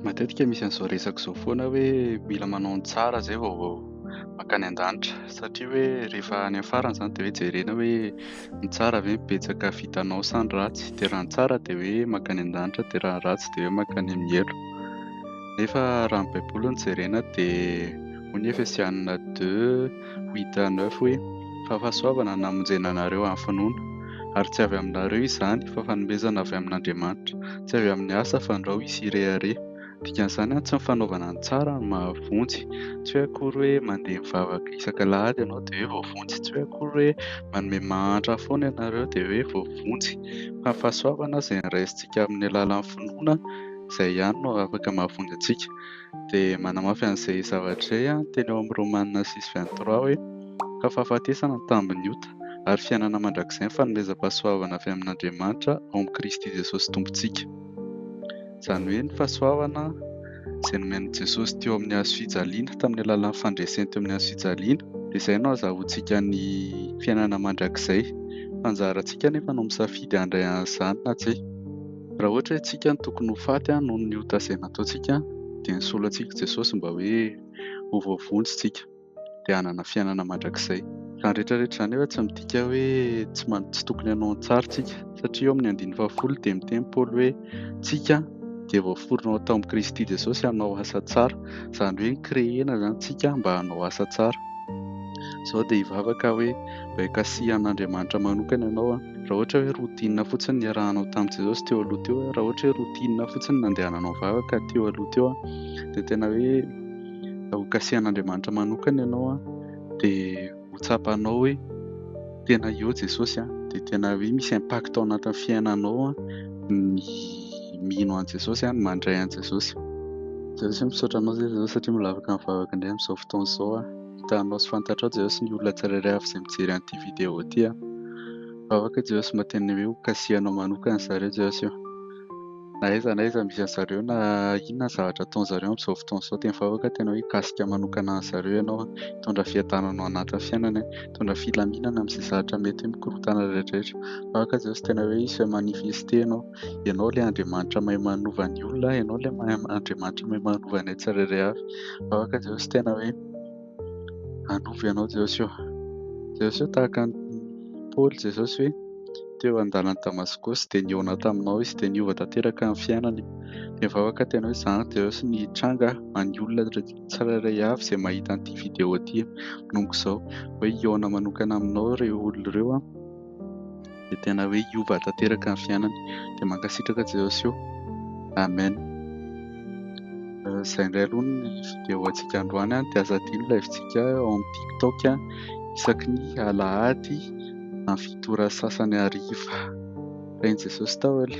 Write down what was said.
Matetika misy an'izao resaka izao foana hoe mila manao ny tsara izay vao mankany an-danitra satria hoe rehefa any amin'ny farany izany dia hoe jerena hoe ny tsara ve no betsaka vitanao sa ny ratsy, dia raha ny tsara dia hoe mankany an-danitra dia raha ny ratsy dia hoe mankany amin'ny helo. Nefa raha ny baiboly no jerena dia hoy ny Efesianina deux huit à neuf hoe fa fahasoavana no namonjena anareo amin'ny finoana, ary tsy avy aminareo izany fa fanomezana avy amin'Andriamanitra, tsy avy amin'ny asa fandrao hisy hirehareha. Dikan'izany tsy ny fanaovana ny tsara no mahavonjy, tsy hoe akory hoe mandeha mivavaka isak'alahady ianao dia hoe voavonjy, tsy hoe akory hoe manome mahantra foana ianareo dia hoe voavonjy, fa ny fahasoavana izay noraisintsika amin'ny alalan'ny finoana izay ihany no afaka mahavonjy antsika. Dia manamafy an'izay zavatra izay ny teny ao amin'ny Romana six 23 hoe fa fahafatesana ny tambin'ny ota ary fiainana mandrakizay ny fanomezam-pahasoavana avy amin'Andriamanitra ao amin'i Kristy Jesosy Tompontsika. Izany hoe ny fahasoavana izay nomen'i Jesosy teo amin'ny hazo fijaliana, tamin'ny alalan'ny fandreseny teo amin'ny hazo fijaliana, dia izay no azahoantsika ny fiainana mandrakizay. Fa anjarantsika anefa no misafidy handray an'izany na tsia. Raha ohatra hoe tsika no tokony ho faty noho ny ota izay nataontsika, dia nisolo antsika Jesosy mba hoe ho voavonjy tsika, dia hanana fiainana mandrakizay. Izany rehetra rehetra izany nefa tsy midika hoe tsy tsy tokony hanao ny tsara tsika, satria eo amin'ny andininy fahafolo dia miteny Paoly hoe tsika dia voaforona ao tao amin'i Kristy Jesosy hanao asa tsara, izany hoe ni-créer-na izany tsika mba hanao asa tsara. Izao dia hivavaka hoe mba hikasihan'Andriamanitra manokana ianao. Raha ohatra hoe routine fotsiny niarahanao tamin'i Jesosy teo aloha teo, raha ohatra hoe routine fotsiny nandehananao vavaka teo aloha teo, dia tena hoe ho kasihan'Andriamanitra manokana ianao, dia ho tsapanao hoe tena eo Jesosy, dia tena hoe misy impact ao anatin'ny fiainanao ny mino an'i Jesosy, ny mandray an'i Jesosy. Jesosy misaotra anao Jesosy satria mbola afaka mivavaka indray amin'izao fotoana izao. Hitanao sy fantatrao Jesosy ny olona tsirairay avy izay mijery an'ity vidéo ity. Vavaka Jesosy mba tena hoe ho kasihanao manokana zareo Jesosy ô. Na aiza na aiza misy an'zareo na inona ny zavatra ataon'zareo amin'izao fotoana izao dia mivavaka tena hoe hikasika manokana an'zareo ianao, hitondra fiadanana ao anatin'ny fiainany, hitondra filaminana amin'izay zavatra mety hoe mikorontana rehetrarehetra. Mivavaka Jesosy tena hoe hi-se manifester ianao. Ianao ilay Andriamanitra mahay manova ny olona, ianao ilay Andriamanitra mahay manova anay tsirairay avy. Mivavaka Jesosy tena hoe hanova ianao Jesosy ô. Jesosy ô tahaka an'i Paoly Jesosy hoe teo an-dalan'i Damaskosy dia nihaona taminao izy dia niova tanteraka ny fiainany. Dia mivavaka tena hoe izany Jesosy ny hitranga an'ny olona tsirairay avy izay mahita an'ity vidéo ity manomboka izao. Hoe hihaona manokana aminao ireo olona ireo an. Dia tena hoe hiova tanteraka ny fiainany. Dia mankasitraka Jesosy ô. Amen. Izay indray aloha ny vidéo antsika androany an. Dia aza adino live-ntsika ao amin'ny TikTok isaky ny alahady amin'ny 7 ora sasany hariva. Tahin'i Jesosy daholo.